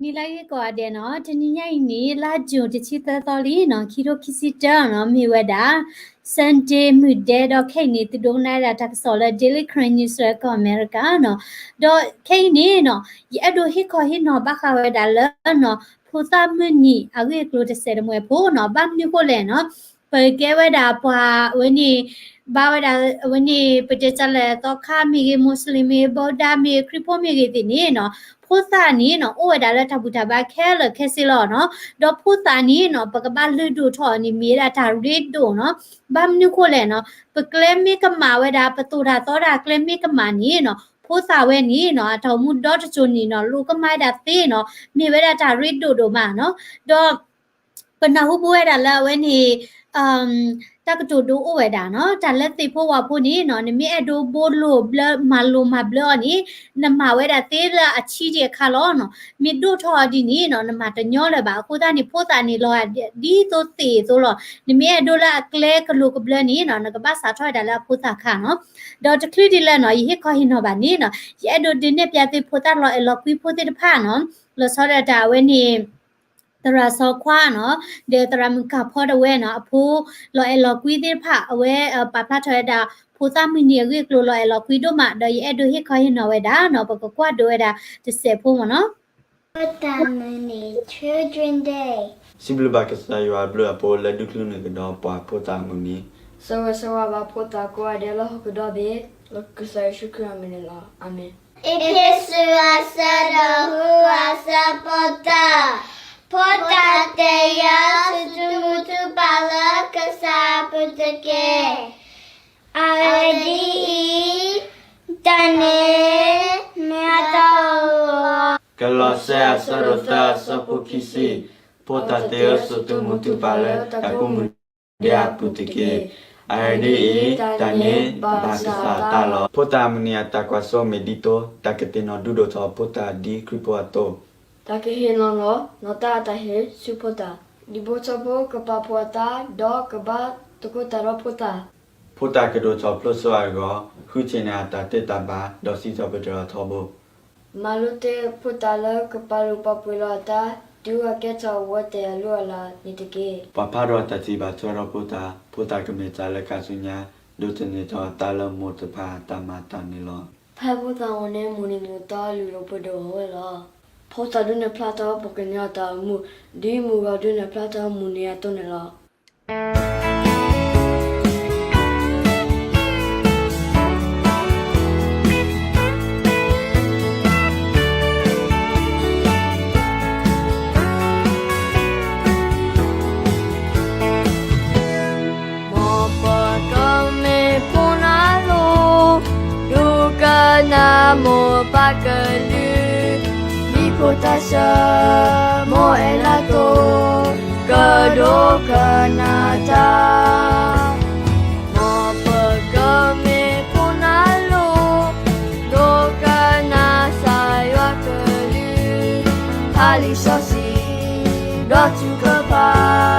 နံၤလၢဂ့ၤကိးဂၤဒဲးနီၤ, တနံၤညါအံၤန့ၣ် လါယူၤတဆံသၢသီလံနီၤ, ခံထိခံဆံတၢနီၤ, မ့ၢ်ဝဲဒၣ် Sunday မုၢ်ဒဲး, ဒီးခဲအံၤန့ၣ် သုဒိကနၣ်ဝဲဒၣ်တၢ်ကစီၣ်လၢ Daily Karen News လၢကီၢ်အမဲရကၤနီၤ, ဒီးခဲအံၤန့ၣ်နီၤ, ယအဲၣ်ဒိးဟ့ၣ်ခီဟ့ၣ်နီၤဘၣ်ဃးဝဲဒၣ်လၢနီၤ, ဖိသၣ်မုၢ်နံၤအဂ့ၢ်အကျိၤတစဲးတမှဲၤဖိနီၤ, ဘၣ်မနုၤဃိလဲၣ်နီၤ, ပကဲဝဲဒၣ်ပှၤဝဲန့ၣ် ဘၣ်ဝဲဒၣ်ဝဲန့ၣ် ပတဲတၢ်လဲၣ် သီခါမ့ၢ်ဂ့ၤ, မူးစလ့ၣ်မ့ၢ်ဂ့ၤ, ဘူဒၤမ့ၢ်ဂ့ၤ, ခရံာ်ဖိမ့ၢ်ဂ့ၤသ့ၣ်န့ၣ်နီၤ, ဖိသၣ်န့ၣ်နီၤ အိၣ်ဝဲဒၣ်လၢတၢ်ဘူၣ်တၢ်ဘါခဲလၢာ်ခဲဆ့လီၤနီၤ, ဒီးဖိသၣ်န့ၣ်နီၤ ပကဘၣ်လုၢ်ဒိၣ်ထီၣ်အီၤန့ၣ် မ့ၢ်ဝဲဒၣ်တၢ်ရ့ဒိၣ်နီၤ, ဘၣ်မနုၤဃိလဲၣ်နီၤ, ပကျဲမ့ၢ်ကမၣ်ဝဲဒၣ် ပသိၣ်တၢ်သီတၢ်ကျဲမ့ၢ်ကမၣ်န့ၣ်နီၤ, ဖိသၣ်ဝဲန့ၣ်နီၤ အတၢ်အိၣ်မူဒီတစိၤန့ၣ်နီၤ လိၣ်ကမၣ်ဝဲဒၣ်သ့နီၤ, မ့ၢ်ဝဲဒၣ်တၢ်ရ့ဒိၣ်ဒိၣ်မးနီၤ, ဒီး ပနၢ်ဟူပဝဲဒၣ်လၢအဝဲန့ၣ် တၢ်ကတိၤဒိအိၣ်ဝဲဒၣ်နီၤ, တၢ်လၢသ့ၣ်ဖိဝၣ်ဖိန့ၣ်နီၤ နမ့ၢ်အဲၣ်ဒိးဘိလိာ်ဘျၢ မၤလိာ်မၤဘျၢအီၤန့ၣ် နမၤဝဲဒၣ်သ့လၢအဆံးဒံးအခါလီၤနီၤ, မ့ၢ်ဒိၣ်ထီၣ်အီၤဒ်န့ၣ်နီၤ နမၤတညီလၢၤဘၣ်, အဃိသတးန့ၣ် ဖိသၣ်န့ၣ်လီၤဂာ်ဒ်သိးသ့ၣ်အသိးလီၤ, နမ့ၢ်အဲၣ်ဒိးလၢအကျဲကလိၤကဘျၢန့ၣ်နီၤ နကဘၣ်စးထီၣ်ဝဲဒၣ်လၢအဖိသၣ်ခါနီၤ, ဒီးတချုးဒ်လဲၣ်နီၤ ယဟ့ၣ်ခီဟ့ၣ်နီၤဘၣ်န့ၣ်နီၤ ယအဲၣ်ဒိးဒုးနဲၣ်ပျးသုဖိသၣ်လီၤအဲၣ်လီၤကွံဖိသ့ၣ်တဖၣ်နီၤ, လီၤဆီဒၣ်တၢ်အဝဲန့ၣ် သရၣ်စီၤခွါနီၤ, ဒီးသရၣ်မုၣ်ကၢ်ဖီတဝဲနီၤ, အဖိလီၤအဲၣ်လီၤကွံသ့ၣ်တဖၣ် အဝဲပာ်ဖျါထီၣ်ဝဲဒၣ် ဖိသၣ်မုၢ်နံၤအဂ့ၢ်အကျိၤလီၤအဲၣ်လီၤကွံဒိၣ်မး, ဒီးယအဲၣ်ဒိးဟ့ၣ်ခီဟ့ၣ်နီၤဝဲဒၣ်နီၤ, ပကကွၢ်ဒိးဝဲဒၣ်တစဲးဖိမ့ၢ်နီၤ. ဖိသၣ်မုၢ်နံၤ Children Day. စံးဘျုးဘၣ်ကစၢ်ယွၤအဘျုးအဖှိၣ်လၢဒုးချုးန့ၢ်ကဒီးပှၤဖိသၣ်မုၢ်နံၤ, ဆၢဂ့ၤဆၢဝါဘၣ်ဖိသၣ်ကိးဂၤဒဲးလၢဟီၣ်ခိၣ်ဒီဘ့ၣ်, လၢကစၢ်ယ့ၣ်ၡူးခရံာ်အမံၤန့ၣ်လီၤ. အၤမ့ၣ်. အ့းဖ့းစူး အဆၢဒိၣ်ဃု အဆၢဖိတၢ, ဖိသၣ်သ့ၣ်ယွၤစူၢ်က့ၤမုာ်ထူၣ်ပာ်လၢကစၢ်အပူၤတက့ၢ်. အဂ့ၢ်ဒ်အံၤ, တၢ်န့ၣ်မ့ၢ်အတၢ်အိၣ်လီၤ. ကလီးစဲ အဆၢဒိၣ်သၢ အဆၢဖိခံဆံ, ဖိသၣ်သ့ၣ်ဧၢ စူၢ်က့ၤမုာ်ထူၣ်ပာ်လၢတၢ်ကိးမုၢ်ဒဲးအပူၤတက့ၢ်. အဂ့ၢ်ဒ်အံၤ, တၢ်န့ၣ်ဘၣ်ကစၢ်အတၢ်လီၤ. ဖိသၣ်မုၢ်နံၤအတၢ်ကွၢ်စိမ့ၢ်ဒ်သိး တၢ်ကသ့ၣ်နီၣ်ဒုးဒိၣ်ထီၣ်ဖိသၣ်ဒ်ခရံာ်ဖိအသိး, တၢ်ကဟ့ၣ်နီၤလီၤနီၢ်တၢ်အတၢ်ဟ့ၣ်ဆူဖိသၣ်, ဒ်ဘီထီဖိကပာ်ဖှိၣ်အသး ဒီးကဘၣ်သကိးတၢ်ဒီးဖိသၣ်, ဖိသၣ်ကဒိၣ်ထီၣ်ဖျိစိအဂီၢ် ဃုထံၣ်န့ၢ်အတၢ်သ့တၢ်ဘၣ် ဒီးစံးထီၣ်ပတြၢၤအထီဘိ, မၤလိသ့ဖိသၣ်လၢကပာ်လုၢ်ပာ်ပှ့ၤလီၤအသး တုၤအကဲထီၣ်အဝဲသ့ၣ်အလုၢ်အလၢ်န့ၣ်တက့ၢ်. ပှၤဖးဒီးတၢ်ထံၣ်ဘၣ်ထွဲဒီးဖိသၣ်, ဖိသၣ်ကမ့ၢ်တၢ်လၢခါဆူညါ ဒိးသန့ၤထီၣ်အသးလၢမိၢ်တဖၣ်အတၢ်မၤတၢ်န့ၣ်လီၤ. ဖဲဖိသၣ်အိၣ်န့ၣ် မိၢ်န့ၣ်မိၢ်သီလုၢ်ဒိၣ်ပှ့ၤဒိၣ်အဝဲလီၤ. ဖိသၣ်ဒုးနဲၣ်ဖျါထီၣ်ပှၤကညီအတၢ်အိၣ်မူ ဒ်မုၢ်ဂီၤဒုးနဲၣ်ဖျါထီၣ်မိၢ်န့ၣ်အသိးန့ၣ်လီၤ. မ်ပကမ့ၢ်ဖိနၢ်လိၤ, ဒိကနၣ်မိၢ်ပၢ်ကလုၢ်, ဒ်ဖိသၣ်ဆၢ မိၢ်အဲၣ်လၢသိး, ကဒိကနၣ်တၢ်. မ်ပကမ့ၢ်ဖိနၢ်လိၤ, ဒိကနၣ်ကစၢ်ယွၤကလုၢ်, ဖးလံာ်စီဆှံ ဒီးထုကဖၣ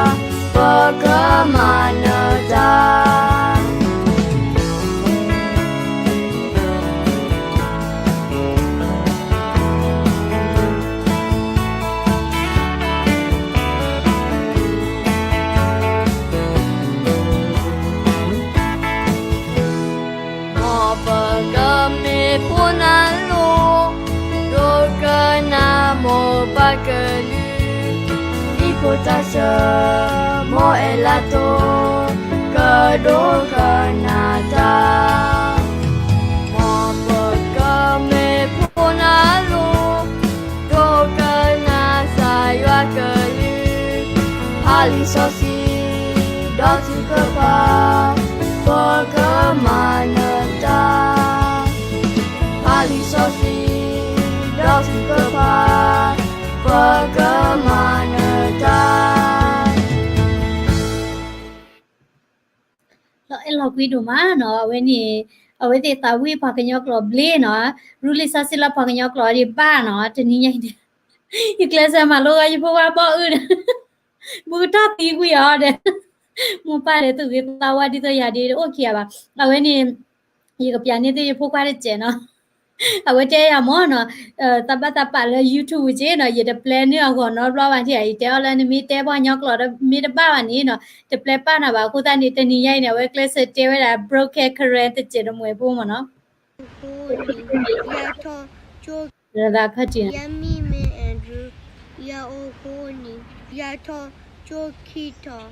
်, ပကမၤနၢၤတၢ်. မ်ပကမ့ၢ်ဖိနၢ်လိၤ, ဒိကနၣ်မိၢ်ပၢ်ကလုၢ်, ဒ်ဖိသၣ်ဆၢ မိၢ်အဲၣ်လၢသိး, ကဒိကနၣ်တၢ်. မ်ပကမ့ၢ်ဖိနၢ်လိၤ, ဒိကနၣ်ကစၢ်ယွၤကလုၢ်, ဖးလံာ်စီဆှံ ဒီးထုကဖၣ်, ပကမၤနၢၤတၢ်. ဖးလံာ်စီဆှံ ဒီးထုကဖၣ်, ပကမၤနၢၤတၢ်. လီၤအဲၣ်လီၤကွံဒိၣ်မးနီၤ, အဝဲန့ၣ် အဝဲသ့ၣ်သးဝံၣ်ပှၤကညီကျိာ်ဘျ့နီၤ, ရူလံာ်စီဆှံလၢပှၤကညီကျိာ်ဒံးဘၣ်နီၤ, တနံၤညါအံၤဒီး ယကျဲးစၢးမၤလိဂီၤယဖိခွါဘီၣ်အုၣ်ဒီး ဘူးကထီၣ်သံကွံာ်အီၤဒီး မိၢ်ပၢ်လဲၤသူၣ်ဂ့ၤသးဝါဒ်သိးယၤဒ်တအိၣ်ခံဂၤဘၣ်, အဝဲန့ၣ် ယကပျးန့ၢ်သုယဖိခွါတစဲးနီၤ. အဝဲတဲယၤမ့ၢ်နီၤ, သးဘၣ်သးပာ်လၢ YouTube က့နီၤ, ယတပျဲန့ၢ်အဂီၢ်နီတဘျီဘၣ်န့ၣ်, ယတဲအီၤလၢနမ့ၢ်တဲပှၤကညီကျိာ်ဒီးမ့ၢ်တဘၣ်ဘၣ်န့ၣ်နီၤ, တပျဲပာ်နၤဘၣ်. အဃိသတးန့ၣ် တနံၤညါအံၤန့ၣ် အဝဲကျဲးစၢးတဲဝဲဒၣ် broken Karen တစဲးတမှဲၤဖိမ့ၢ်နီၤ. ယၤထီၣ်ကၠိ ယမံၤမ့ၢ် Andrew, ယအိၣ်ဃိနံၣ်, ယၤထီၣ်ကၠိခံထီၣ်,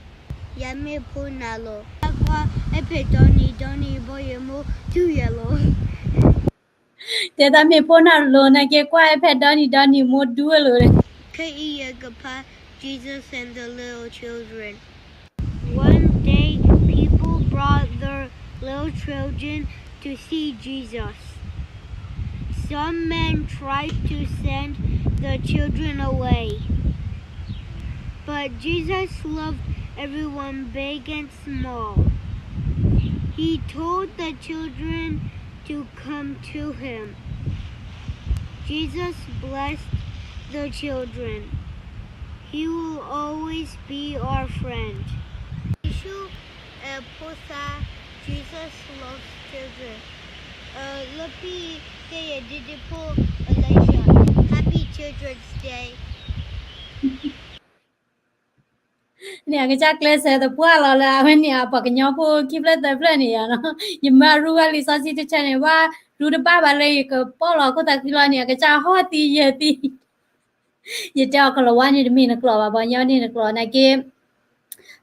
ယမ့ၢ်ဖိနၢ်လီၤ, ယကွၢ်အဲၣ်ဖဲဒီနံၤဒီနံၤ ဘီယမိၢ်တူၢ်ယၤလီၤ. တဲတၢ်မ့ၢ်ဖိနၢ်လီၤ နာ်က့ကွၢ်အဲၣ်ဖဲဒီနံၤဒီနံၤ မိၢ်တူၢ်လီၤ. ခဲအံၤယကဖး Jesus and the Little Children. One day, people brought their little children to see Jesus. Some men tried to send the children away, but Jesus loved everyone, big and small. He told the children to come to him. Jesus blessed the children. He will always be our friend. ယ့ၣ်ၡူး ဖိသၣ်, Jesus loves children. လၢပံကဲယဒ့ဒ့ဖိ Alicia, Happy Children's Day. န့ၣ် အကစၢ်ကျဲးစၢးသပှၢ်လီၤလၢအဝဲန့ၣ် အပှၤကညီဖိခံဖျၢၣ်သၢဖျၢၣ်န့ၣ်ယါနီၤ, ယမၤရူဝဲလံာ်စီဆှံတဆၢန့ၣ် ဘၣ်ရူဝဲလံာ်စီဆှံတဆၢန့ၣ် ဘၣ်ရူတဘၣ်ဘၣ်လၢယကပီၢ်လီၤခိၣ်သးခံလီၤန့ၣ် အကစၢ်ဟီၣ်သံယဲၢ်သံ ယတဲအီၤ ကလီၤဝါန့ၣ်တမ့ၢ်နကျိာ်ဘၣ်, ပှၤကညီန့ၣ်နကျိာ်နာ်က့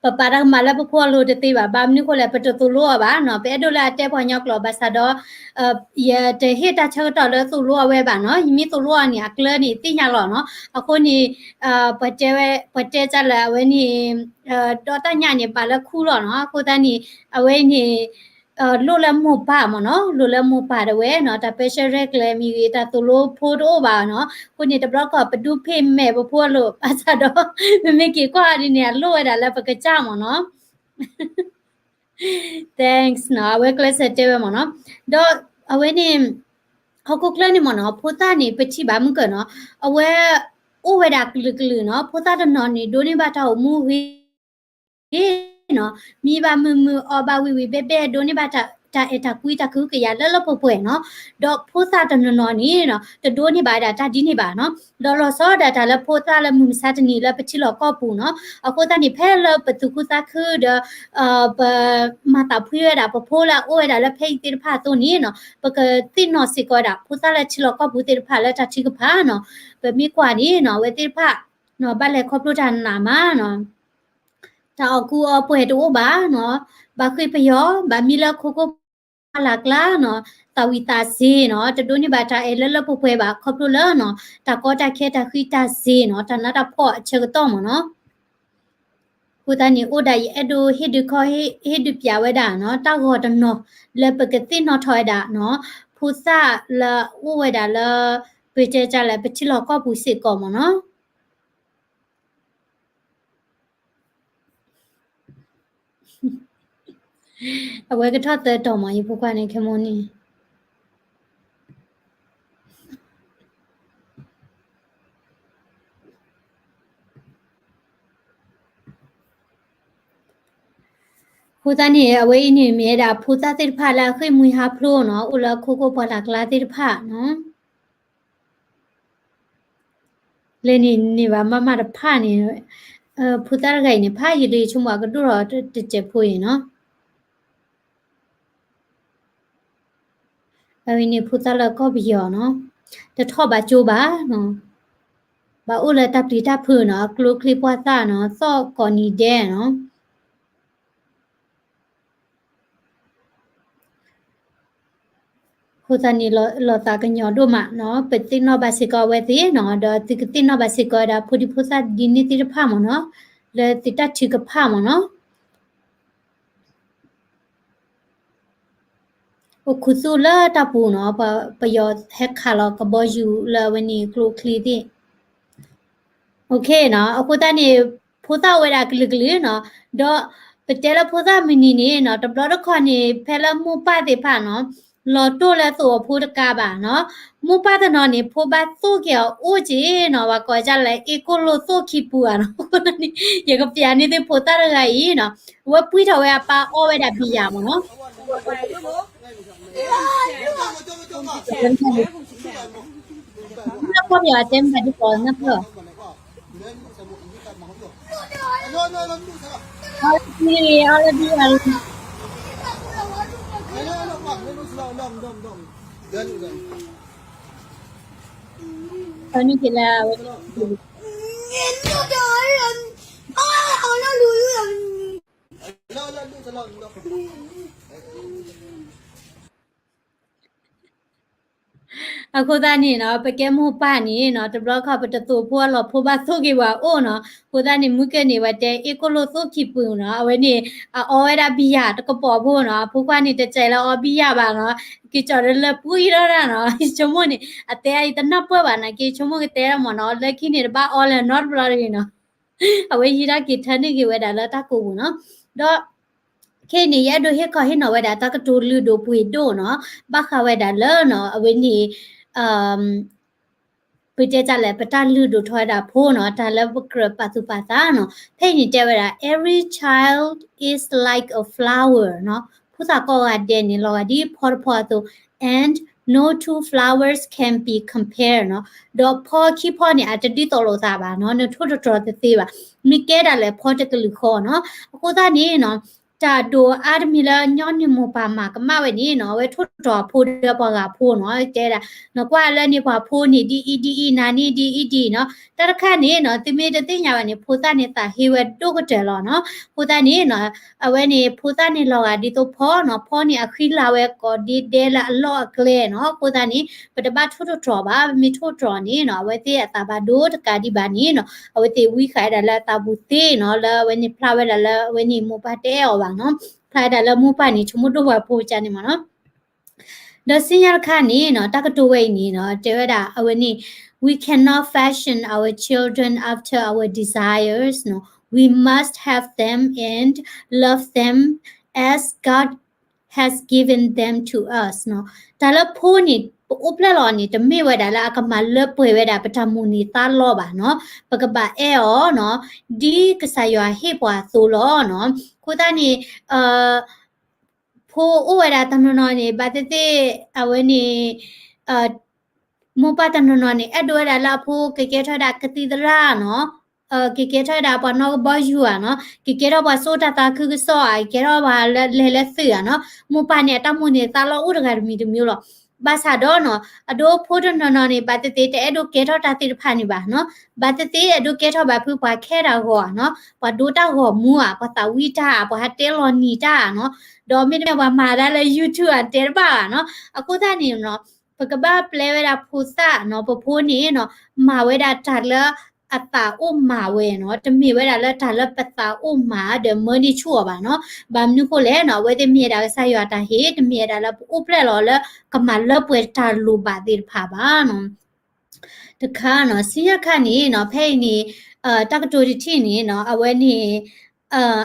ပပာ်တၢ်ကမၣ်လၢပဖိအလိၤတသ့ဘၣ်. ဘၣ်မနုၤဃိလဲၣ် ပတသိၣ်လိအီၤဘၣ်နီၤ, ပအဲၣ်ဒိးလၢအတဲပှၤကညီကျိာ်ဘၣ်ဆၣ်ဒီး ယတဟ့ၣ်တၢ်ဆၢကတီၢ်လၢသိၣ်လိအဝဲဘၣ်နီၤ, ယမ့ၢ်သိၣ်လိအီၤန့ၣ် အကျၢန့ၣ်သ့ၣ်ညါလီၤနီၤ. အဃိန့ၣ် ပှၤတဲဝဲ ပှၤတဲတၢ်လၢအဝဲန့ၣ် ဒီးတၢ်ညၣ်န့ၣ် ဘၣ်လၢခူလီၤနီၤ. အဃိသတးန့ၣ် အဝဲန့ၣ် လိၣ်လၢမိၢ်ပၢ်မ့ၢ်နီၤ, လိၣ်လၢမိၢ်ပၢ်ဒၣ်ဝဲနီၤ, တၢ်ပၢဆှၢရဲၣ်ကျဲၤမ့ၢ်ဂ့ၤ တၢ်သိၣ်လိဖိတအိၣ်ဘၣ်နီၤ. အဃိန့ၣ် တဘျီတခီၣ် ပဒုးဖ့ၣ်မဲာ်ပဖိအလိၤ ဘၣ်ဆၣ်ဒီး ပမ့ၢ်က့ၤကွၢ်အီၤဒ်န့ၣ် အလိၣ်ဝဲဒၣ်လၢပကစၢ်မ့ၢ်နီၤ. Thanks နီၤ, အဝဲကျဲးစၢးတဲဝဲမ့ၢ်နီၤ. ဒီးအဝဲန့ၣ် ဟီၣ်ခိၣ်ချၢန့ၣ်မ့ၢ်နီၤ, ဖိသၣ်န့ၣ် ပထံၣ်ဘၣ်မုၢ်ကၢၢ်နီၤ, အဝဲအိၣ်ဝဲဒၣ်ကလုာ်ကလုာ်နီၤ, ဖိသၣ်တနီၤန့ၣ် ဒိးန့ၢ်ဘၣ်တၢ်အိၣ်မူဂ့ၤ နီၤ, မံဘၣ်မုာ်မုာ် အီၣ်ဘၣ်ဝံၣ်ဝံၣ်ဘဲဘဲ ဒိးန့ၢ်ဘၣ်တၢ်အဲၣ်တၢ်ကွံတၢ်ကဟုကယာ်လၢလၢပှဲၤပှဲၤနီၤ. ဒီးဖိသၣ်တနီၤနီၤန့ၣ်နီၤ တဒိးန့ၢ်ဘၣ်ဝဲဒၣ်တၢ်ဒ်န့ၣ်ဘၣ်နီၤ. ဒီးလီၤဆီဒၣ်တၢ်လၢဖိသၣ်လၢမုၢ်မဆါတနံၤလၢပထံလီၢ်ကီၢ်ပူၤနီၤ, အဃိသတးန့ၣ် ဖဲလၢပသူၣ်ခုသးခုဒီး ပမၤသးဖှံဝဲဒၣ်ပဖိလၢအအိၣ်ဝဲဒၣ်လၢဖဲအံၤသ့ၣ်တဖၣ်အသိးန့ၣ်နီၤ, ပကသ့ၣ်နီၣ်စ့ၢ်ကီးဝဲဒၣ် ဖိသၣ်လၢထံလီၢ်ကီၢ်ပူၤသ့ၣ်တဖၣ်လၢတၢ်ထုကဖၣ်နီၤ. ပမ့ၢ်ကွၢ်န့ၣ်နီၤ အဝဲသ့ၣ်တဖၣ် ဘၣ်လဲၤခီဖျိတၢ်နးမးနီၤ, တၢ်အီၣ်ကူအီပှဲၤတအိၣ်ဘၣ်နီၤ, ဘၣ်ဃ့ၢ်ပယီၤ ဘၣ်မံလၢခိခိၣ်ပှၢ်လၢ်ကျါနီၤ, သးဝံၣ်သးစ့ၤနီၤ, တဒိးန့ၢ်ဘၣ်တၢ်အဲၣ်လၢလၢပှဲၤပှဲၤဘၣ် ခီဖျိလၢနီၤ တၢ်ကီတၢ်ခဲတၢ်ဃံတၢ်စ့ၤနီၤ, တၢ်နးတၢ်ဖှီၣ်အဆၢကတီၢ်မ့ၢ်နီၤ. အဃိသတးန့ၣ် အိၣ်ဒၣ်ယအဲၣ်ဒိးဟ့ၣ်ဒုးခီ ဟ့ၣ်ဒုးပၠးဝဲဒၣ်နီၤ တၢ်ဂီၤတနီၤလၢပကသ့ၣ်နီၣ်ထီၣ်ဝဲဒၣ်နီၤ ဖိသၣ်လၢအိၣ်ဝဲဒၣ်လၢ ပတဲတၢ်လၢပထံလီၢ်ကီၢ်ပူၤစ့ၢ်ကီးမ့ၢ်နီၤ. အဝဲကထီၣ်သၢတီၤမ့ၢ် ယဖိခွါန့ၣ် ခဲမိၣ်န့ၣ် အဃိသတးန့ၣ် အဝဲအံၤန့ၣ်မ့ၢ်ဝဲဒၣ်ဖိသၣ်သ့ၣ်တဖၣ်လၢအဃ့ၢ်မှံဟးဖျိးနီၤ အိၣ်လၢခိခိၣ်ပှၢ်လၢ်ကျါသ့ၣ်တဖၣ်နီၤ လဲၤန့ၣ်န့ၢ်ဘၣ်မးမးတဖၣ်န့ၣ် ဖိသၣ်တဂၤအံၤန့ၣ် ဖးယံာ်လံ ဆိကမိၣ်အကဒိၣ်ထီၣ်တစဲးဖိအံၤနီၤ အဝဲန့ၣ်ဖိသၣ်လၢကီၢ်ပယီၤနီၤ တထီၣ်ဘၣ်ကၠိဘၣ်နီၤ ဘၣ်အိၣ်လၢတၢ်ပျံၤတၢ်ဖုးနီၤ အကျိချံပှၢ်သၣ်နီၤ သီၣ်ကိးနံၤဒဲးနီၤ အဃိသတးန့ၣ် လီၤသးကညီၤဒိၣ်မးနီၤ ပသ့ၣ်နီၣ်ဘၣ်စ့ၢ်ကီးအဝဲသ့ၣ်နီၤ ဒီးသုကသ့ၣ်နီၣ်ဘၣ်စ့ၢ်ကီးဝဲဒၣ် ဖိဒံဖိသၣ်ဒ်န့ၣ်သ့ၣ်တဖၣ်မ့ၢ်နီၤ လၢသုတၢ်ထုကဖၣ်မ့ၢ်နီၤ အိၣ်ခူသူၣ်လၢတၢ်ပူၤနီၤ ပယီၤဟဲခးလီၤကဘီယူၤလၢအဝဲန့ၣ်ကျိချံသ့ၣ် အဃိသတးန့ၣ် ဖိသၣ်အိၣ်ဝဲဒၣ်ကလုာ်ကလုာ်နီၤ ဒီးပတဲလၢဖိသၣ်မုၢ်နံၤန့ၣ်နီၤ တဘျီတခီၣ်န့ၣ် ဖဲလၢမိၢ်ပၢ်သ့ၣ်တဖၣ်နီၤ လီၤတိၢ်လၢသူၣ်အဖိတကးဘၣ်နီၤ မိၢ်ပၢ်တနီၤန့ၣ် ဖိဘၣ်သိၣ်က့ၤအီၤအိၣ်က့ၤနီၤ ပှၤကိးဒ်လဲၣ် အ့ၣ်ကိၣ်လိၣ်သိၣ်ခံပူၤဧါနီၤ အဃိသတးန့ၣ် ယကပျးန့ၢ်သုဖိသၣ်တဂၤအံၤနီၤ အဝဲပှံၢ်ထီၣ်ဝဲအပၢ်အီၣ်ဝဲဒၣ်ဘံယၤမ့ၢ်နီၤ နၢ်ပၢၢ်ပယီၤတဲမတၤဒ်သိးနၢ်ပၢၢ်, အီလဒံ အီလဒံ အီလဒံ, အန့ၣ်က့ၤလၢအဝဲ အဃိသတးန့ၣ်နီၤ ပကဲမိၢ်ပၢ်န့ၣ်နီၤ တဘျီခီပတသိးဖိအလီၢ်ဖိဘၣ်သိၣ်က့ၤပှၤအိၣ်နီၤ. အဃိသတးန့ၣ် မုၢ်ကၢၢ်န့ၣ် ပှၤတဲအ့ၣ်ကိၣ်လိၣ်သိၣ်ခံပူၤနီၤ, အဝဲန့ၣ် အအီဝဲဒၣ်ဘံယၣ်တကပီၤဖိနီၤ, အဖိခွါန့ၣ် တစဲးလၢအီဘံယၣ်ဘၣ်နီၤ, က့ၤကၠီၤဒီးလၢပှံၢ်ထီၣ်တၢ်နီၤ, ယဆိကမိၣ်န့ၣ် အတဲအံၤတနၢ်ပၢၢ်ဘၣ်နာ်က့ ယဆိကမိၣ်ကတဲဒၣ်မ့ၢ်နီၤ, လၢခံန့ၣ်တဘၣ်အီလၢၤနီတဘျီတဂ့ၤနီၤ. အဝဲယံာ်ဒၣ်က့ၤထၢနုာ်က့ၤဝဲဒၣ်လၢတၢ်ကိးပူၤနီၤ, ဒီး ခဲအံၤန့ၣ် ယအဲၣ်ဒိးဟ့ၣ်ခီဟ့ၣ်နီၤဝဲဒၣ်တၢ်ကတိၤလုၢ်ဒိၣ်ပှ့ၤဒိၣ်နီၤ, ဘၣ်ဃးဝဲဒၣ်လၢနီၤ အဝဲန့ၣ် ပတဲတၢ်လဲၣ် ပတၢ်လုၢ်ဒိၣ်ထီၣ်ဝဲဒၣ်ဖိနီၤ, တၢ်လၢပကြၢးပာ်သူၣ်ပာ်သးနီၤ. ဖဲအံၤန့ၣ်တဲဝဲဒၣ် every child is like a flower နီၤ, ဖိသၣ်ကိးဂၤဒဲးန့ၣ် လီၤဂာ်ဒ်ဖီတဖီအသိး, and no two flowers can be compared နီၤ, ဒီးဖီခံဖီန့ၣ် အတဒ်သိးလိာ်သးဘၣ်နီၤ, နထိၣ်တတြီၤတသ့ဘၣ်, မ့ၢ်ကဲဒၣ်လဲာ်ဖီတကလုာ်ဃီနီၤ. အဃိသတးန့ၣ်နီၤ တၢ်ဒိၣ်အါတမံၤလၢညီနုၢ်မိၢ်ပၢ်မၤကမၣ်ဝဲန့ၣ်နီၤ, အဝဲထိၣ်တတြီၤအဖိဒီးပှၤဂၤဖိနီၤ, တဲဒၣ် နကွၢ်လၢန့ၣ်ပှၤဖိန့ၣ်ဒ်အံၤဒ်အံၤ နၤန့ၣ်ဒ်အံၤဒ်အံၤနီၤ, တၢ်တခါန့ၣ်နီၤ သုမ့ၢ်တသ့ၣ်ညါဘၣ်န့ၣ် ဖိသၣ်န့ၣ်သးဟ့ဝဲဒိၣ်ကတၢၢ်လီၤနီၤ. အဃိသတးန့ၣ်နီၤ အဝဲန့ၣ် ဖိသၣ်န့ၣ်လီၤဂာ်ဒ်သိးဖီနီၤ, ဖီန့ၣ်အဃံလၤဝဲကိးဒ့ဒဲလၢအလီၢ်အကျဲနီၤ. အဃိသတးန့ၣ် ပတဘၣ်ထိၣ်တတြီၤဘၣ်, ပမ့ၢ်ထိၣ်တတြီၤန့ၣ်နီၤ အဝဲသ့ၣ်အသးဘၣ်ဒိတကးဒံးဘၣ်န့ၣ်နီၤ, အဝဲသ့ၣ်ဝံဃာ်ဝဲဒၣ်လၢအသးပူၤသ့နီၤ, လၢအဝဲန့ၣ်ဖျါဝဲဒၣ်လၢအဝဲန့ၣ်မိၢ်ပၢ်တအဲၣ်အီၤဘၣ်နီၤ, ဖျါဝဲဒၣ်လၢမိၢ်ပၢ်န့ၣ် ဆိကမိၣ်ဒိၣ်ပှၤဖိကန့ၣ်မ့ၢ်နီၤ. ဒီးဆူညါတခါန့ၣ်နီၤ တၢ်ကတိၤဝဲအံၤန့ၣ်နီၤ တဲဝဲဒၣ်အဝဲန့ၣ် we cannot fashion our children after our desires နီၤ, we must have them and love them as God has given them to us နီၤ. တၢ်လၢဖိန့ၣ် ပအိၣ်ဖျဲၣ်လီၤန့ၣ် တမ့ၢ်ဝဲဒၣ်လၢအကမၤလၢပှဲၤဝဲဒၣ်ပတၢ်မိၣ်န့ၢ်သးလီဘၣ်နီၤ, ပကဘၣ်အဲၣ်အီၤနီၤ, ဒ်ကစၢ်ယွၤဟ့ၣ်ပှၤအသိးလီၤနီၤ. အဃိသတးန့ၣ် ဖိအိၣ်ဝဲဒၣ်တနီၤနီၤန့ၣ် ဘၣ်သ့ၣ်သ့ၣ် အဝဲန့ၣ် မိၢ်ပၢ်တနီၤနီၤန့ၣ် အဲၣ်ဒိးဝဲဒၣ်လၢအဖိကကဲထီၣ်ဝဲဒၣ်ကသံၣ်သရၣ်နီၤ, ကကဲထီၣ်ဝဲဒၣ်ပှၤနီၣ်ကဘီယူၤဧါနီၤ, ကကဲထီၣ်ပှၤစိတၢ်သးခုကစီၣ်ဧါ, ကကဲထီၣ်ပှၤလၢလဲၤလၢသုးဧါနီၤ. မိၢ်ပၢ်န့ၣ် အတၢ်မိၣ်န့ၢ်သးလီအိၣ်တဂၤတမံၤတမံၤလီၤ. ဘၣ်ဆၣ်ဒီးနီၤ အဒိဖိတနီၤနီၤန့ၣ် ဘၣ်သ့ၣ်သ့ၣ် တအဲၣ်ဒိးကဲထီၣ်တၢ်သ့ၣ်တဖၣ်န့ၣ်ဘၣ်နီၤ, ဘၣ်သ့ၣ်သ့ၣ်အဲၣ်ဒိးကဲထီၣ်ဘၣ်ဖုပှၤခဲတၢ်ဂီၤဧါနီၤ, ပှၤဒိတၢ်ဂီၤမူဧါ, ပှၤသးဝံၣ်တၢ်ဧါ, ပှၤဟးတဲလီၤနံၤတၢ်ဧါနီၤ, ဒီးမ့တမ့ၢ်ပှၤမၤတၢ်လၢ YouTube ဧါ တဲတဘၣ်ဘၣ်နီၤ. အဃိသတးန့ၣ်နီၤ ပကဘၣ်ပျဲဝဲဒၣ်ဖိသၣ်နီၤ, ပဖိန့ၣ်နီၤ မၤဝဲဒၣ်တၢ်လၢအသးအိၣ်မၤဝဲနီၤ, တမ့ၢ်ဝဲဒၣ်လၢတၢ်လၢပသးအိၣ်မၤဒီးမၢန့ၢ်ဆူၣ်အီၤဘၣ်နီၤ. ဘၣ်မနုၤဃိလဲၣ်နီၤ, အဝဲသ့ၣ်မ့ၢ်ဝဲဒၣ်ကစၢ်ယွၤတၢ်ဟ့ၣ်, တမ့ၢ်ဝဲဒၣ်လၢပအိၣ်ဖျဲၣ်လီၤလၢကမၤလၢပှဲၤတၢ်လိၣ်ဘၣ်သ့ၣ်တဖၣ်ဘၣ်နီၤ. တခါနီၤ, ဆူညါတခါန့ၣ်နီၤ, ဖဲအံၤန့ၣ် တၢ်ကတိၤတထံၣ်န့ၣ်နီၤ, အဝဲန့ၣ်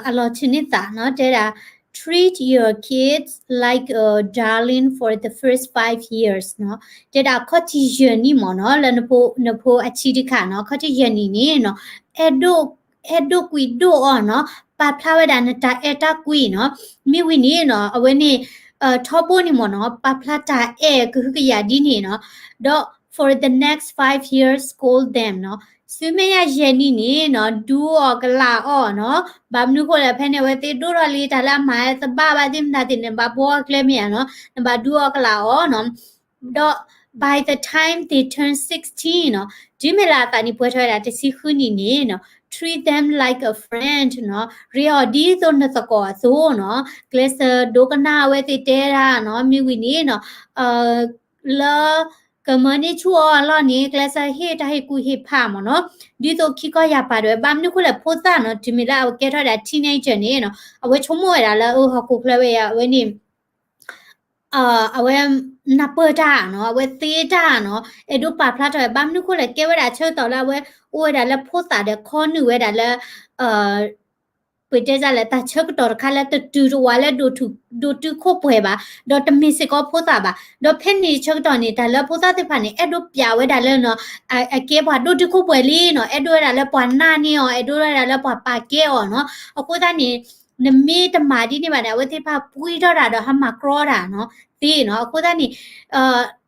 အလီၤထုးန့ၢ်သးနီၤ, တဲဒၣ် treat your kids like a darling for the first five years နီၤ. တဲဒၣ်ခီၣ်ထံးယဲၢ်နံၣ်မ့ၢ်နီၤ, လၢနဖိအဆံးတခါနီၤ, ခီၣ်ထံးယဲၢ်နံၣ်န့ၣ်နီၤ, အဲၣ်ဒိး အဲၣ်ဒိးကွံာ်ဒိၣ်အီၤနီၤ, ပာ်ဖျါဝဲဒၣ်နတၢ်အဲၣ်တၢ်ကွံနီၤ. မ့ၢ်ဝံၤန့ၣ်နီၤ, အဝဲန့ၣ် ထီဘိန့ၣ်မ့ၢ်နီၤ, ပာ်ဖျါတၢ်အဲၣ်ကဟုကယာ်ဒ်န့ၣ်နီၤ, ဒီး for the next five years, scold them နီၤ. ဆူမဲာ်ညါယဲၢ်နံၣ်န့ၣ်နီၤ, ဒူအီၤကလာ်အီၤနီၤ. ဘၣ်မနုၤဃိလဲၣ်, ဖဲန့ၣ် အဝဲသ့ၣ်ဒိၣ်ထီၣ်လံ, တၢ်လၢအမၤသဘၣ်ဘၣ်သ့ၣ်မတၤသ့ၣ်န့ၣ် နဘၣ်ဘှီအီၤကျဲမ့ၢ်ဧါနီၤ, နဘၣ်ဒူအီၤကလာ်အီၤနီၤ. ဒီး by the time they turn sixteen နီၤ, တုၤမ့ၢ်လၢအသးနံၣ်ပှဲၤထီၣ်ဝဲဒၣ်တဆံဃုနံၣ်န့ၣ်နီၤ, treat them like a friend နီၤ, ရ့အီၤဒ်သိးနသကိးအသိးနီၤ. ကျဲးစၢးဒိကနၣ်အဝဲသ့ၣ်တဲဒၣ်နီၤ, မ့ၢ်ဝံၤန့ၣ်နီၤ လၢကမၢန့ၢ်ဆူၣ်အီၤအလီၢ်န့ၣ် ကျဲးစၢးဟ့ၣ်တၢ်ဟ့ၣ်ကူၣ်ဟ့ၣ်ဖးမ့ၢ်နီၤ. ဒ်သိးခံခီယၢ်ပာ်ဒၣ်ဝဲ, ဘၣ်မနုၤဃိလဲၣ်, ဖိသၣ်နီၤ, တုၤမ့ၢ်လၢအဝဲကဲထီၣ်ဝဲဒၣ် teenager န့ၣ်နီၤ, အဝဲဆိကမိၣ်ဝဲဒၣ်လၢ အဟီၣ်ခိၣ်ချၢဝဲအံၤ အဝဲန့ၣ် အဝဲနၢ်ပၢၢ်တၢ်နီၤ, အဝဲသ့တၢ်နီၤ, အဲၣ်ဒိးပာ်ဖျါထီၣ်ဝဲ, ဘၣ်မနုၤဃိလဲၣ်, ကဲဝဲဒၣ်ဆၢကတီၢ်လၢအဝဲအိၣ်ဝဲဒၣ်လၢဖိသၣ်ဒီးခီနုာ်ဝဲဒၣ်လၢ ပတဲတၢ်လဲၣ်, တၢ်ဆၢကတီၢ်တခါလၢတတုၤတဝးလၢ ဒိၣ်တုာ်ခိၣ်ပှဲၤဘၣ်, ဒီးတမ့ၢ်စ့ၢ်ကီးဖိသၣ်ဘၣ်. ဒီးဖဲန့ၣ်ဆၢကတီၢ်န့ၣ် တၢ်လၢဖိသၣ်သ့ၣ်တဖၣ်န့ၣ် အဲၣ်ဒိးပျးဝဲဒၣ်လၢနီၤ, အကဲပှၤဒိၣ်တုာ်ခိၣ်ပှဲၤလံနီၤ, အဲၣ်ဒိးဝဲဒၣ်လၢပှၤနာ်န့ၢ်အီၤ, အဲၣ်ဒိးဝဲဒၣ်လၢပှၤပာ်ကဲအီၤနီၤ. အဃိသတးန့ၣ် နမ့ၢ်တမၤဒ်န့ၣ်ဘၣ်န့ၣ် အဝဲသ့ၣ်တဖၣ်ပှံၢ်ထီၣ်တၢ်ဒီးဟးမၤကြီတၢ်နီၤ, သ့နီၤ. အဃိသတးန့ၣ်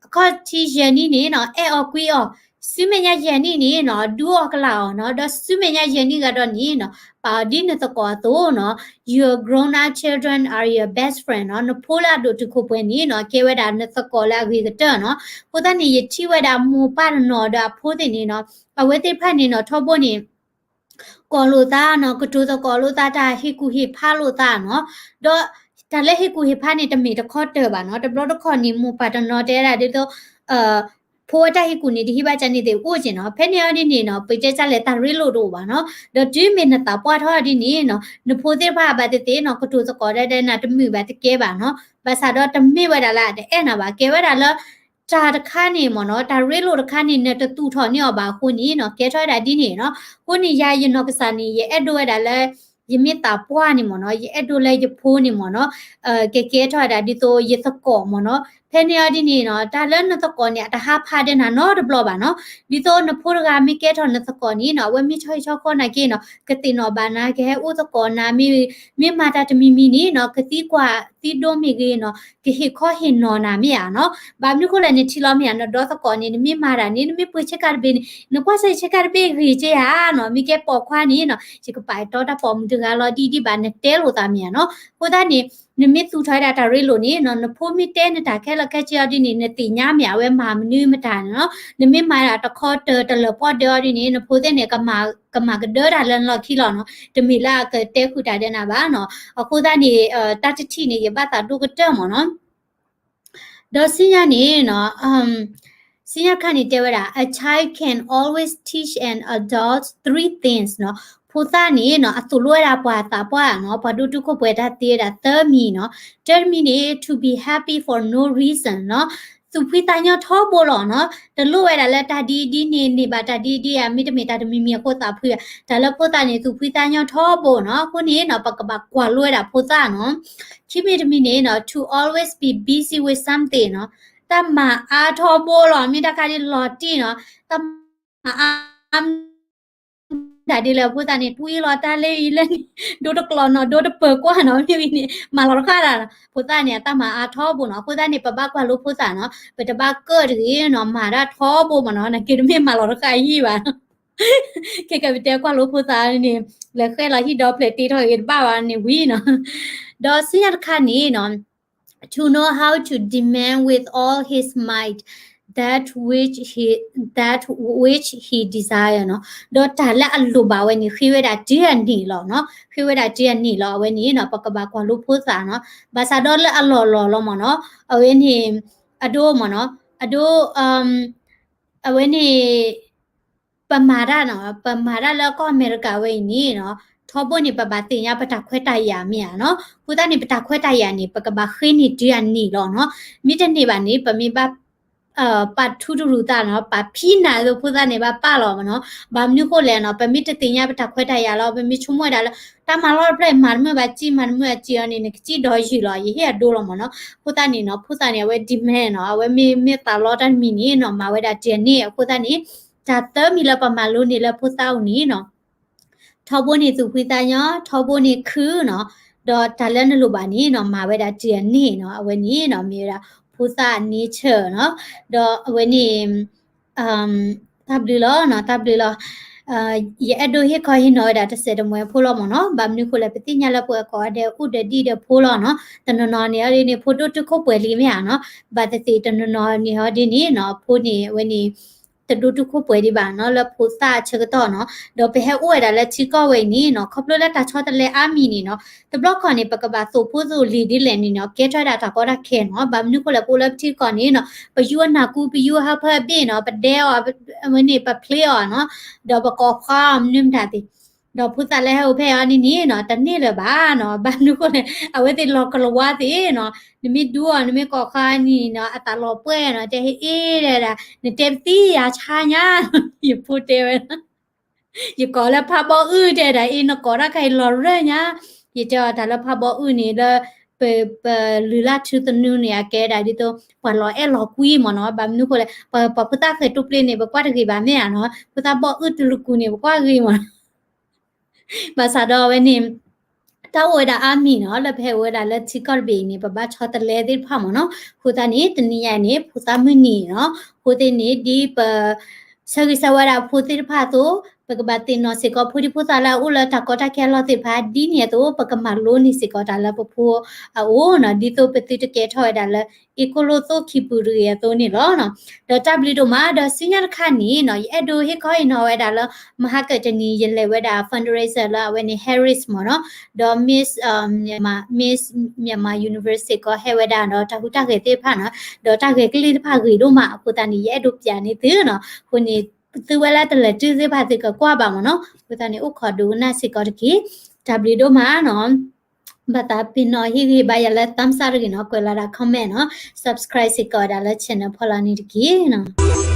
အခီ ခီၣ်ထံးယဲၢ်နံၣ်န့ၣ်နီၤ အဲၣ်အီၤကွံအီၤ, ဆူမဲာ်ညါယဲၢ်နံၣ်န့ၣ်နီၤ ဒူအီၤကလာ်အီၤနီၤ, ဒီးဆူမဲာ်ညါယဲၢ်နံၣ်ဂၤဒီးန့ၣ်နီၤ ပာ်အီၤဒ်နသကိးအသိးနီၤ, your grown up children are your best friend နီၤ, နဖိလၢအဒိၣ်တုာ်ခိၣ်ပှဲၤန့ၣ်နီၤ ကဲဝဲဒၣ်နသကိးလၢအဂ့ၤကတၢၢ်နီၤ. အဃိသတးန့ၣ် ယထံၣ်ဝဲဒၣ်မိၢ်ပၢ်တနီၤဒီးအဖိသ့ၣ်န့ၣ်နီၤ အဝဲသ့ၣ်တဖၣ်န့ၣ်နီၤ ထီဘိန့ၣ် ကိးလိာ်သးနီၤ, ကတိၤသကိးလိာ်သး, တၢ်ဟ့ၣ်ကူၣ်ဟ့ၣ်ဖးလိာ်သးနီၤ, ဒီးတၢ်လၢဟ့ၣ်ကူၣ်ဟ့ၣ်ဖးန့ၣ် တမ့ၢ်တခီတၢၢ်ဘၣ်နီၤ, တဘျီတခီၣ်န့ၣ် မိၢ်ပၢ်တနီၤတဲဒၣ်ဒ်သိး ဖိဝဲတၢ်ဟ့ၣ်ကူၣ်န့ၣ် တဟံးဘၣ်ကန့ၣ်သ့ၣ်အိၣ်က့နီၤ, ဖဲန့ၣ်အီၤဒ်န့ၣ်နီၤ ပတဲကလဲၣ်တၢ်ရ့လိာ်တအိၣ်ဘၣ်နီၤ, ဒီးတုၤမ့ၢ်နသးပှၢ်ထီၣ်ဒ်န့ၣ်နီၤ နဖိသ့ၣ်တဖၣ်ဘၣ်သ့ၣ်သ့ၣ်နီၤ ကတိၤသကိးဒဲဒဲနၤတမုာ်ဘၣ်တကဲဘၣ်နီၤ, ဘၣ်ဆၣ်ဒီးတမ့ၢ်ဝဲဒၣ်လၢအတအဲၣ်နၤဘၣ်, ကဲဝဲဒၣ်လၢ တၢ်တခါန့ၣ်မ့ၢ်နီၤ, တၢ်ရ့လိာ်တခါန့ၣ် နတသူၣ်ထီၣ်န့ၢ်အီၤဘၣ်အဃိန့ၣ်နီၤ, ကဲထီၣ်ဝဲဒၣ်ဒ်န့ၣ်နီၤ. အဃိန့ၣ် ယၤယနီၢ်ကစၢ်န့ၣ် ယအဲၣ်ဒိးဝဲဒၣ်လၢ ယမ့ၢ်သးပှၢ်န့ၣ်မ့ၢ်နီၤ, ယအဲၣ်ဒိးလၢယဖိန့ၣ်မ့ၢ်နီၤ, ကကဲထီၣ်ဝဲဒၣ်ဒ်သိးယသကိးမ့ၢ်နီၤ. ဖဲန့ၣ်အီၤဒ်န့ၣ်နီၤ တၢ်လၢနသကိးန့ၣ် အတဟးဖးဒီးနၤနီတဘျီဘၣ်နီၤ. ဒ်သိးနဖိတဂၤမ့ၢ်ကဲထီၣ်နသကိးန့ၣ်နီၤ အဝဲမ့ၢ်ဆီဟံၣ်ဆီဃီနာ်က့နီၤ ကသ့ၣ်နီၣ်ဘၣ်နၤ, ကဟဲအိၣ်သကိးနၤ, မ့ၢ်မၤတၢ်တမံၤမံၤန့ၣ်နီၤ ကသံကွၢ်သံဒိမ့ၢ်ဂ့ၤနီၤ ကဟ့ၣ်ခီဟ့ၣ်နီၤနၤမ့ၢ်ဧါနီၤ. ဘၣ်မနုၤဃိလဲၣ် နထံၣ်လီၤမ့ၢ်ဧါ နဒီသကိးန့ၣ် နမ့ၢ်မၤတၢ်န့ၣ် နမ့ၢ်ပှ့ၤဆ့ကၤတဘ့ၣ်န့ၣ် နကွၢ်စၢၤဆ့ကၤတဘ့ၣ်ဂ့ၤက့ဧါနီၤ, မ့ၢ်ကဲပိာ်ခွါန့ၣ်နီၤ ယကပာ်တီတၢ်ပိာ်မုၣ်တဂၤလီၤဒ်ဒ်ဘၣ် နတဲလိာ်သးမ့ၢ်ဧါနီၤ. အဃိသတးန့ၣ် နမ့ၢ်သူၣ်ထီၣ်ဝဲဒၣ်တၢ်ရ့လိာ်န့ၣ်နီၤ နဖိမ့ၢ်တဲနတၢ်ခဲလၢာ်ခဲဆ့အီၤဒ်န့ၣ် နသ့ၣ်ညါမ့ၢ်ဧါ အဝဲမၤမနုၤမတၤန့ၣ်နီၤ. နမ့ၢ်မၤတၢ်တခီတၢၢ်တလၢာ်ပီၢ်ဒၢအီၤဒ်န့ၣ် နဖိသ့ၣ်န့ၣ် ကမၤကဒၢတၢ်လၢနလီၢ်ခံလီၤနီၤ, တမ့ၢ်လၢအကတဲဃုာ်တၢ်ဒီးနၤဘၣ်နီၤ. အဃိသတးန့ၣ် တၢ်တထံၣ်န့ၣ် ယဘၣ်သးဒိၣ်ကတၢၢ်မ့ၢ်နီၤ. ဒီးဆူညါန့ၣ်နီၤ ဆူညါတခါန့ၣ်တဲဝဲဒၣ် a child can always teach an adult three things နီၤ. ဖိသၣ်န့ၣ်နီၤ အသိၣ်လိဝဲဒၣ်ပှၤသးပှၢ်နီၤ ပှၤဒိၣ်တုာ်ခိၣ်ပှဲၤတၢ်သ့ဝဲဒၣ်သၢမံၤနီၤ. တၢ်တမံၤန့ၣ် to be happy for no reason နီၤ. သူၣ်ဖှံသးညီထီဘိလီၤနီၤ. တလိၣ်ဝဲဒၣ်လၢတၢ်ဒ်အံၤဒ်န့ၣ် န့ၢ်ဘၣ်တၢ်ဒ်အံၤဒ်အံၤ မ့တမ့ၢ်တၢ်တမံၤမံၤအဃိသးဖှံဘၣ်. တၢ်လၢဖိသၣ်န့ၣ် သူၣ်ဖှံသးညီထီဘိနီၤ. အဃိန့ၣ်နီၤ ပကဘၣ်ကွၢ်လိဝဲဒၣ်ဖိသၣ်နီၤ. ခံမံၤတမံၤန့ၣ်နီၤ to always be busy with something နီၤ. တၢ်မၤအါထီဘိလီၤ. မ့ၢ်တၢ်ခါဒ်လီၤတံၢ်နီၤ တၢ်မၤအါ တၢ်ဒ်လဲၣ် ဖိသၣ်န့ၣ် ကွံလီၤတၢ်လၢအံၤလၢန့ၣ် ဒိတကျိၤနီၤ ဒိတပၢၤကွၢ်နီၤ မ့ၢ်ဝံၤန့ၣ် မၤလီၤတဃၣ်တၢ်နီၤ. ဖိသၣ်န့ၣ် အတၢ်မၤအါထီဘိနီၤ. အဃိသတးန့ၣ် ပဘၣ်ကွၢ်လိဖိသၣ်နီၤ ပတဘၣ်ကၢၣ်တဂ့ၤနီၤ မၤတၢ်ထီဘိမ့ၢ်နီၤ နာ်က့တမ့ၢ်မၤလီၤတဃၣ်ယံၣ်ဘၣ်. ခဲကပတဲကွၢ်လိဖိသၣ်န့ၣ် လဲၤဃဲလီၤဟံၣ်ဒီဖျၢၣ်တ့ထီၣ်ဂ့ၤတဘၣ်ဘၣ်န့ၣ်ဝံၤနီၤ. ဒီးဆူညါတခါန့ၣ်နီၤ to know how to demand with all his might that which he that which he desire နီၤ. ဒီးတၢ်လၢအလိၣ်ဘၣ်ဝဲန့ၣ် ဃ့ဝဲဒၣ်တုၤအန့ၢ်လီၤနီၤ. ဃ့ဝဲဒၣ်တုၤအန့ၢ်လီၤ အဝဲန့ၣ်နီၤ ပကဘၣ်ကွၢ်လိဖိသၣ်နီၤ. ဘၣ်ဆၣ်ဒီးလၢအလီၢ်လီၢ်လီၤမ့ၢ်နီၤ အဝဲန့ၣ် အဒိမ့ၢ်နီၤ အဒိ အဝဲန့ၣ် ပမၤတၢ်နီၤ ပမၤတၢ်လၢကီၢ်အမဲရကၤဝဲအံၤန့ၣ်နီၤ ထီဘိန့ၣ် ပဘၣ်သ့ၣ်ညါပတၢ်ခွဲးတၢ်ယာ်မ့ၢ်ဧါနီၤ. အဃိသတးန့ၣ် ပတၢ်ခွဲးတၢ်ယာ်န့ၣ် ပကဘၣ်ဃ့န့ၢ်တုၤအန့ၢ်လီၤနီၤ. မ့ၢ်တန့ၢ်ဘၣ်န့ၣ် ပမ့ၢ်ဘၣ် ပာ်ထူတရူးသးနီၤ ပာ်ဖံးနၤသိးဖိသၣ်န့ၣ် ဘၣ်ပာ်လီၤမ့ၢ်နီၤ. ဘၣ်မနုၤဃိလဲၣ်နီၤ ပမ့ၢ်တသ့ၣ်ညါပတၢ်ခွဲးတၢ်ယာ်လီၤ ပမ့ၢ်ဆိကမိၣ်ဝဲဒၣ်လၢ တၢ်မၤလီၢ်တဖျၢၣ် မၤတမုာ်ဘၣ်စံး မၤတမုာ်ဘၣ်စံးအီၤန့ၣ် နကစံးဒီးယုာ်လီၤ ယဟ့ၣ်အဒိလီၤမ့ၢ်နီၤ. အဃိသတးန့ၣ်နီၤ ဖိသၣ်န့ၣ် အဝဲ demand နီၤ အဝဲမ့ၢ်မ့ၢ်သးလီတၢ်တမံၤန့ၣ်နီၤ မၤဝဲဒၣ်တုၤအန့ၢ်. အဃိသတးန့ၣ် တၢ်သၢမံၤလၢပမၤလိန့ၢ်လၢဖိသၣ်အအိၣ်န့ၣ်နီၤ ထီဘိန့ၣ်သူၣ်ဖှံသးညီ ထီဘိန့ၣ်ခုနီၤ ဒီးတၢ်လၢနလိၣ်ဘၣ်န့ၣ်နီၤ မၤဝဲဒၣ်တုၤအန့ၢ်နီၤ. အဝဲန့ၣ်နီၤ မ့ၢ်ဝဲဒၣ်ဖိသၣ် nature နီၤ ဒီးအဝဲန့ၣ် တၢ်ဘျုးလီၤနီၤ တၢ်ဘျုးလီၤ. ယအဲၣ်ဒိးဟ့ၣ်ခီဟ့ၣ်နီၤဝဲဒၣ်တစဲးတမှဲၤဖိလီၤမ့ၢ်နီၤ. ဘၣ်မနုၤဃိလဲၣ် ပသ့ၣ်ညါလၢပှၤကိးဂၤဒဲးအိၣ်ဒီးဒံၣ်ဒီးဖိလီၤနီၤ. တနီၤနီၤန့ၣ်အီၤဒ်န့ၣ် ဖိဒိၣ်တုာ်ခိၣ်ပှဲၤလံမ့ၢ်ဧါနီၤ. ဘၣ်သ့ၣ်သ့ၣ်တနီၤနီၤန့ၣ်အီၤဒ်န့ၣ်နီၤ ဖိန့ၣ်အဝဲန့ၣ် တဒိၣ်တုာ်ခိၣ်ပှဲၤဒံးဘၣ်နီၤ လၢဖိသၣ်အဆၢကတီၢ်နီၤ. ဒီးပဟဲအိၣ်ဝဲဒၣ်လၢထံကီၢ်ဝဲအံၤန့ၣ်နီၤ ခီဖျိလၢတၢ်ဆီတလဲအါမံၤန့ၣ်နီၤ တဘျီခီန့ၣ် ပကဘၣ်သိၣ်ဖိသိၣ်လံၤဒ်လဲၣ်န့ၣ်နီၤ ကဲထီၣ်ဝဲဒၣ်တၢ်ကီတၢ်ခဲနီၤ. ဘၣ်မနုၤဃိလဲၣ် ပအိၣ်လၢပထံကီၢ်န့ၣ်နီၤ ပယူအနၢ်ကူ ပယူအဟၢဖၢအဘ့ၣ်နီၤ ပဒဲအီၤ ဝဲန့ၣ် ပဖျ့အီၤနီၤ ဒီးပကိးဃါအီၤမနုၤမတၤသ့ၣ် ဒီးဖိသၣ်လၢဟဲအိၣ်ဖဲအံၤန့ၣ်နီၤ တန့ၢ်လၢၤဘၣ်နီၤ. ဘၣ်မနုၤဃိလဲၣ် အဝဲသ့ၣ်လီၤကလၤဝါသ့ၣ်နီၤ နမ့ၢ်ဒူအီၤ နမ့ၢ်ကိးဃါန့ၣ်နီၤ အသးလီၤပှဲၢ်နီၤ တဲဟ့ၣ်အ့ၣ်ဒၣ် နတဲပသံယၤဆါညါ ယဖိတဲဝဲ ယကိးလၢဖးဘီအုၣ်တဲဒၣ်အ့ၣ် နကိးတၢ်ခါအံၤလီၤရၢၢ်ညါ ယတဲအီၤတၢ်လၢဖးဘီအုၣ်န့ၣ်လၢ ပ ပလုၢ်လၢ်ထူသနူန့ၣ် အကဲဒၣ်ဒ်သိး ပှၤလီၤအဲၣ်လီၤကွံမ့ၢ်နီၤ. ဘၣ်မနုၤဃိလဲၣ် ပှၤ ပှၤဖိသၣ်ဃဲၤတူၢ်ပျ့ၤန့ၣ် ပကွၢ်တဂ့ၤဘၣ်မ့ၢ်ဧါနီၤ. ဖိသၣ်ဘီၣ်အုၣ်တလူၤကူၤန့ၣ် ပကွၢ်ဂ့ၤမ့ၢ်နီၤ. ဘၣ်ဆၣ်ဒီးအဝဲန့ၣ် တၢ်အိၣ်ဝဲဒၣ်အါမံၤနီၤ လၢပဟဲအိၣ်ဝဲဒၣ်လၢထံကီၢ်တဘ့ၣ်အံၤန့ၣ် ပဘၣ်ဆီတလဲသ့ၣ်တဖၣ်မ့ၢ်နီၤ. အဃိသတးန့ၣ် တနံၤညါအံၤန့ၣ် ဖိသၣ်မုၢ်နံၤနီၤ အဃိသတးန့ၣ် ဒ်ပ ဆၢဂ့ၤဆၢဝါဒၣ်ဖိသ့ၣ်တဖၣ်အသိး ပကဘၣ်သ့ၣ်နီၣ်စ့ၢ်ကီးဖိဒံဖိသၣ်လၢအအိၣ်လၢတၢ်ကီတၢ်ခဲအလီၢ်သ့ၣ်တဖၣ် ဒ်န့ၣ်အသိး ပကမၤလိန့ၢ်စ့ၢ်ကီးတၢ်လၢပဖိအအိၣ်နီၤ ဒ်သိးပသုတကဲထီၣ်ဝဲဒၣ်လၢ အ့ၣ်ကိၣ်လိၣ်သိၣ်ခံပူၤတဂ့ၤအသိးန့ၣ်လီၤ. ဒီးတၢ်ဘျုးဒိၣ်မး ဒီးဆူညါတခါန့ၣ်နီၤ ယအဲၣ်ဒိးဟ့ၣ်ခီဟ့ၣ်နီၤဝဲဒၣ်လၢ မဟါကတနံၤ ယလဲၤဝဲဒၣ် fundraiser လၢအဝဲန့ၣ် Harris မ့ၢ်နီၤ ဒီး Miss Myanmar Miss Myanmar University ကီးဟဲဝဲဒၣ်ဒီးတၢ်ဟူးတၢ်ဂဲၤသ့ၣ်တဖၣ်နီၤ ဒီးတၢ်ဂဲၤကလံၣ်တဖၣ်ဂ့ၤဒိၣ်မး အဃိသတးန့ၣ် ယအဲၣ်ဒိးပျးန့ၢ်သုနီၤ အဃိန့ၣ် သုဝဲလၢတလဲၤတုၤသ့ၣ်တဖၣ်သုကကွၢ်ဘၣ်မ့ၢ်နီၤ အဃိသတးန့ၣ် အိၣ်ခိးဒိကနၣ်စ့ၢ်ကီးတက့ၢ်. တၢ်ဘျုးဒိၣ်မးနီၤ ဘၣ်သးပ့ၤနီၣ်ဟ့ၣ်ဂံၢ်ဘါယၤလၢ thumbs up တဂ့ၤနီၤ ကွဲးလီၤဒၣ် comment နီၤ subscribe စ့ၢ်ကီးဝဲဒၣ်လၢ channel ဖီလာ်န့ၣ်တက့ၢ်နီၤ.